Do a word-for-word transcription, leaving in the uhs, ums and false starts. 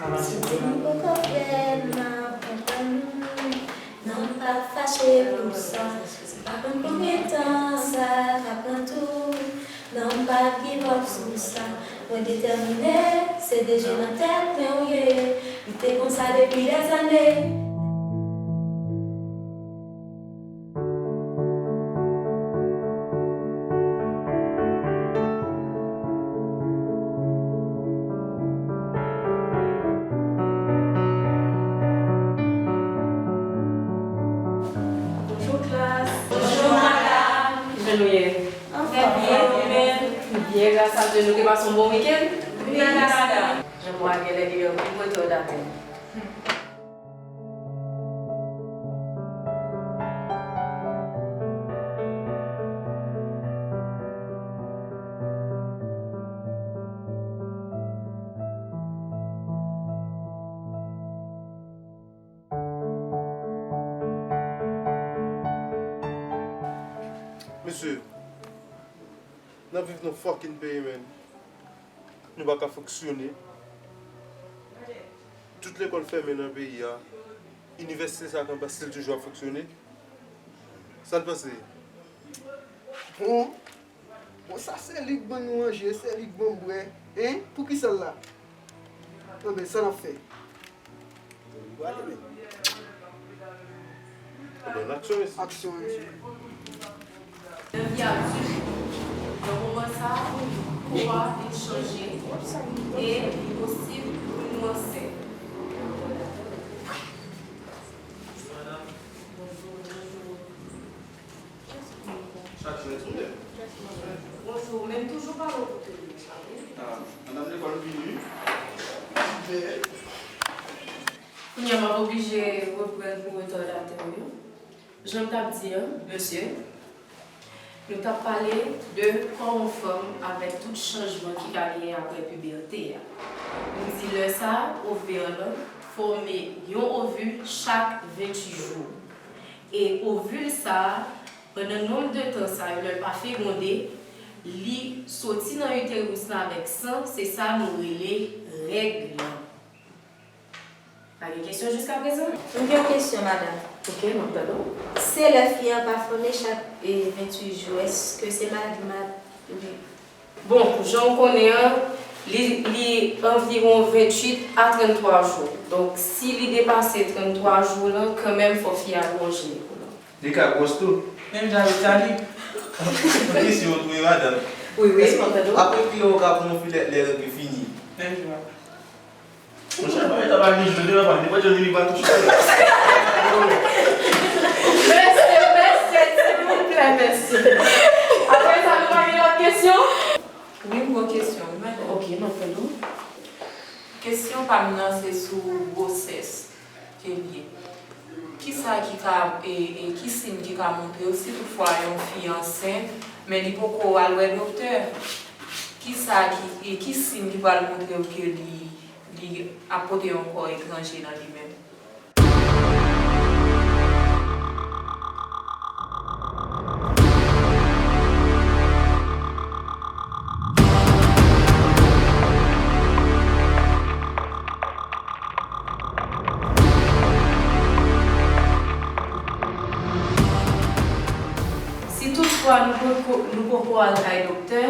Si w di nou poko fè l, m ap konprann ou. Non, m p ap fache pou sa. M pa konn konbyen tan sa ka pran tou. Non, m p ap give up sou sa. Mwen detèmine, se de je nan tèt mwen ou ye. Li te konsa depi dèzane. Bonjou klas. Bonjou madam. Kijan nou ye? Anfòm. Trè byen, ou menm? Byen, gras a Dye, nou te pase yon bon wikenn? Wi, madam. Jan mwen genlè gen yon pil retard atè. Mesye, n ap viv nan fucking peyi, man. Nou pa ka fonksyone. Tout lekòl fèmen nan peyi a. Inivèsite sa kanpe, still toujou ap fonksyone. Sa n panse? Bon, bon, sa se li k ban nou manje, se li k ban m bwè. Hein? Poukisa l la? Anben, sa n ap fè? Anben, aksyon, mesye. Aksyon, mesye. Nan vi a toujou. Nan moman sa a, kò a vin chanje e li posib pou nou ansent. Bonjou, men m toujou pa wè w pou telefòn. Ah, madanm lekòl vini. Kounye a m ap oblije reprann pou retard atè w yo. Jan m t ap di a, mesye, nou t ap pale de kò yon fanm avèk tout chanjman ki ka genyen apre pibète a. Nou di lè sa a, ovè lan fòme yon ovil chak venntuit jou. E ovil sa a, pandan nonb de tan sa yo, lè l pa fegonde, li soti nan iteris lan avèk san, se sa nou rele règ lan. Pa gen kesyon jiskaprezan? M gen yon kesyon, madanm. Ok, m ap tande w. Se lè fi an pa fòme chak, e, venntuit jou, èske se maladi ma-, Bon, jan w konnen an, li, li anviwon venntuit a tranntwa jou. Donk, si li depase tranntwa jou lan, kanmenm fò fi a lonje kou lan. Li ka gwòs tou. Menm jan avèk Tani. Ki si yo touye madanm? Wi, wi, m ap tande w. Apre kilè w ka pran yon fi lè, lè règ li fini? Menm jan. Monchè, pa mete pa nich de devan pa, li pa janm vini pa touche. Mesye, mesye, silvouplè, mesye. Apre sa, nou pa gen lòt kesyon? Wi, m gon kesyon, wi, madanm. Ok, m ap tande w. Kesyon pa m nan, se sou gwosès ke l ye. Kisa ki ka, e, e, ki siy ki ka montre w si toutfwa yon fi ansent, men li poko al wè doktè? Kisa ki, e, ki siy ki pral montre w ke li, li ap pote yon kò etranje nan li menm? Si toutfwa nou poko, nou poko al kay doktè,